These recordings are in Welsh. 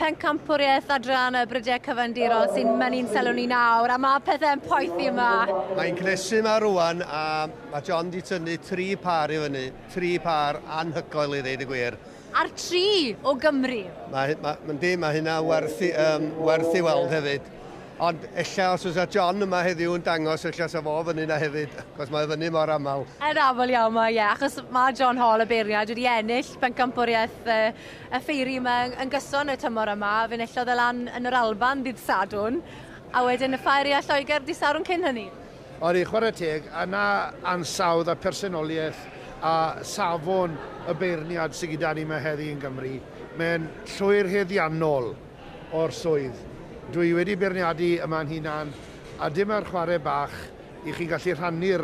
Pencampwriaeth Adran y Brydiau Cyfandirol sy'n mynnu'n sylw ni nawr, a mae pethau'n poethi yma. Mae'n cnesu yma rwan, a mae John di tynnu 3 pâr i fyny, 3 pâr anhygoel i ddeud y gwir. A'r 3 o Gymru. Mae hynna werth i weld hefyd. Ond ella os oes John yma heddiw yn dangos, ella sa fo fyny na hefyd, achos mae fyny mor aml. Yn aml iawn mae, ie, achos mae John Hall y beirniad wedi ennill pencampwriaeth y ffeiri yma yn gyson y tymor yma. Fe enillodd e lan yn yr Alban ddydd Sadwrn, a wedyn y ffair a Lloegr dydd Sadwrn cyn hynny. Odi, chwarae teg, yna ansawdd a personoliaeth a safon y beirniad sydd gyda ni yma heddi yn Gymru. Mae'n llwyr heddiannol o'r swydd. Dwi wedi beirniadu yma'n hunan, a dim ar chwarae bach i chi gallu rhannu'r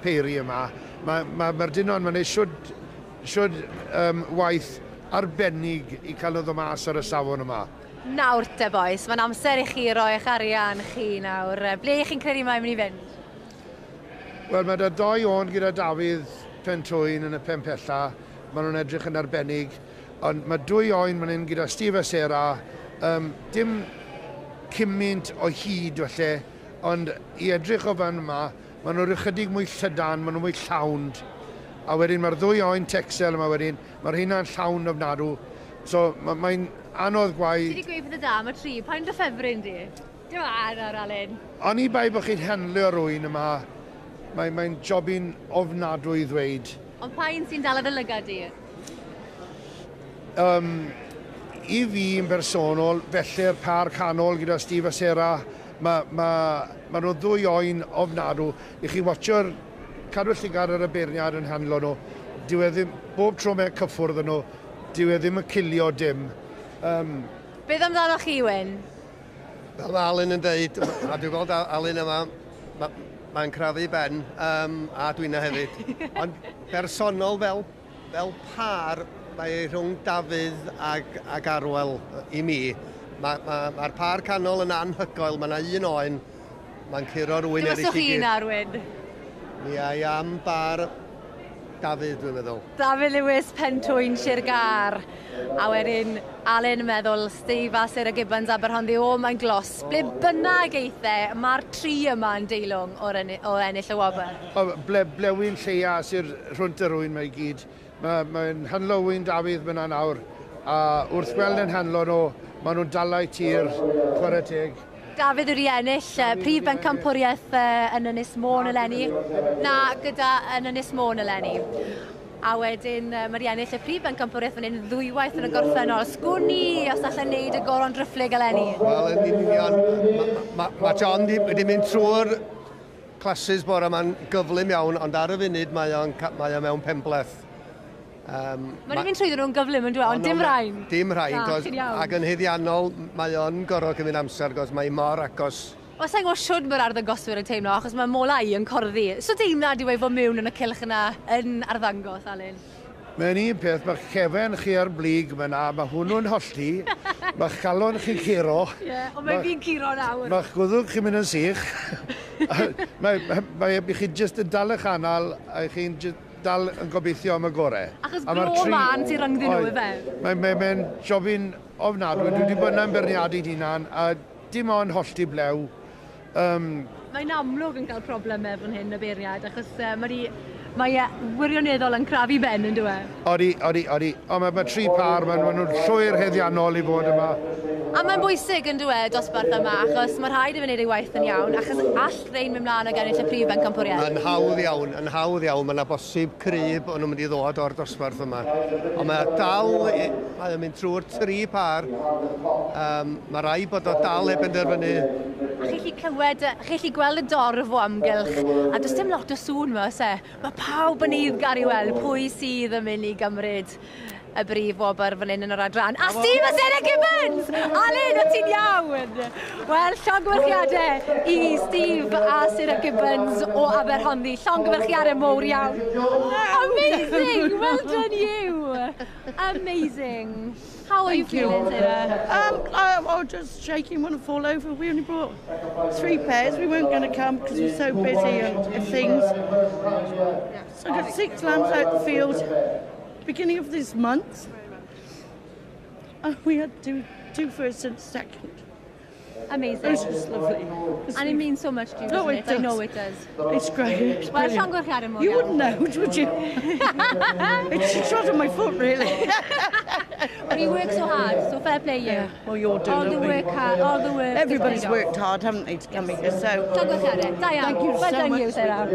peiri yma. Mae'r dynon, mae'n gwneud siwd waith arbennig i cael nhw ddod mas ar y safon yma. Nawr te, bois, mae'n amser i chi roi eich arian chi nawr. Ble chi'n credu mae'n mynd i fynd? Wel, mae da 2 o'n gyda Dafydd Pentwyn yn y pen pella. Maen nhw'n edrych yn arbennig. Ond mae 2 oen fan hyn gyda Steve a Sarah. Dim cymaint o hyd felly, ond i edrych o fan yma, maen nhw'n ychydig mwy llydan, maen nhw'n mwy llawnd. A wedyn mae'r 2 oen Texel yma wedyn, mae'r hynna'n llawn ofnadw. So mae'n anodd gwaith. Ti wedi gweud pethau da, mae 3, pa'n dy ffefryn di? Dim ar Alun. Oni bai bod chi'n handlio rhywun yma, mae'n jobyn ofnadwy i ddweud. Ond pa un sy'n dal ar dy lygad di? I fi yn bersonol, felly'r par canol gyda Steve a Sarah, ma nhw 2 oen ofnadw. I chi watcho'r cadw llygad ar y beirniad yn handlo nhw, dyw e ddim, bob tro mae'n cyffwrdd nhw, dyw e ddim yn cilio dim. Beth amdano chi, Wyn? Fel mae Alun yn dweud, a dwi'n gweld Alun yma, mae'n crafu ben, a dwi'n hefyd. Ond bersonol fel par, mae rhwng Dafydd ag Arwel i mi. Mae'r par canol yn anhygoel, mae yna un oen, mae'n curo rhywun eraill i gyd. Dwi'n chi'n Arwyn? Mi ai am bar Dafydd, dwi'n meddwl. Dafydd Lewis, Pentwyn, Sir Gâr. A wedyn Alun yn meddwl, Steve a Sarah Gibbons Aberhonddu, o, mae'n glos. Ble bynnag eithe, mae'r 3 yma yn deilwng o ennill y wobr. Blewyn lleia sy'r rhwnt yr rwy'n mae i gyd. Mae'n handlo wyn Dafydd fyna nawr, a wrth gweld yn handlo nhw, maen nhw'n dalau tir, chwarae teg. Dafydd wedi ennill prif bencampwriaeth yn Ynys Môn eleni. Na, gyda yn Ynys Môn eleni. A wedyn mae wedi ennill y prif bencampwriaeth fan hyn ddwywaith yn y gorffennol. Sgwn i os allan wneud y goron driphlyg eleni. Wel, yn union. Mae John wedi mynd trwy'r classes bore yma'n gyflym iawn, ond ar y funud mae o mewn penbleth. Mae'n mynd trwyddo nhw'n gyflym yn dweud, ond dim rhain. Dim rhain, ac yn haeddiannol mae o'n gorfod cymryd amser, cos mae mor agos. Wel, sa'n gwybod siwd mae'r arddangoswyr yn teimlo, achos mae mola i yn corddi. So deimlad yw e fod mewn yn y cylch yna yn arddangos, Alun? Mae'n un peth, mae cefen chi ar blyg fyna, mae hwnnw'n hollti, mae'ch calon chi'n curo. Ie, ond mae fi'n curo nawr. Mae'ch gwddwg chi'n mynd yn sych. Mae chi jyst yn dal eich anal, a chi'n dal yn gobeithio am y gorau. Achos glo man sy'n rhyngddyn nhw, ife? Mae'n jobyn ofnadwy. Dwi wedi bod yna'n beirniadu hunan, a dim ond hollti blew. Mae'n amlwg yn cael problemau fan hyn, y beirniad, achos mae e wirioneddol yn crafu ben, yn dyw e? Odi, odi, odi. Ond mae 3 par, maen nhw'n llwyr haeddiannol i fod yma. A mae'n bwysig yn dyw e, dosbarth yma, achos mae rhaid i fe wneud ei waith yn iawn, achos all rhein mynd mlaen ag ennill y prif bencampwriaeth. Yn hawdd iawn, yn hawdd iawn. Mae yna bosib cryb o'n nhw'n mynd i ddod o'r dosbarth yma. Ond mae dal, mae o'n mynd trwy'r 3 par. Mae rhaid bod o dal heb benderfynu. A chi'n gallu clywed, chi'n gallu gweld y dorf o amgylch, a does dim lot o sŵn yma, oes e? Mae pawb yn eiddgar i weld pwy sydd yn mynd i gymryd y brif wobr fan hyn yn yr adran. A Steve a Sarah Gibbons! Alun, o ti'n iawn! Wel, llongyfarchiadau i Steve a Sarah Gibbons o Aberhonddu. Llongyfarchiadau mowr iawn. Amazing! Well done you! Amazing. How are you feeling, Sarah? I'm just shaking, want to fall over. We only brought 3 pairs. We weren't going to come because we're so busy and things. So I got 6 lambs out the field. Beginning of this month. And we had two first and second. Amazing. It's just lovely. And it means so much to you, doesn't Oh, it? it I know does. it does. It's great. It's Well, brilliant. llongyfarchiadau mawr You iawn. wouldn't know, would you? It's shot on my foot, really. But you work so hard, so fair play you. Yeah, well, you're doing All the it, work hard, all the work. is Everybody's paid off. worked hard, haven't they, to come here? So Llongyfarchiadau. Da iawn. Thank you Well so done much. you, Sarah.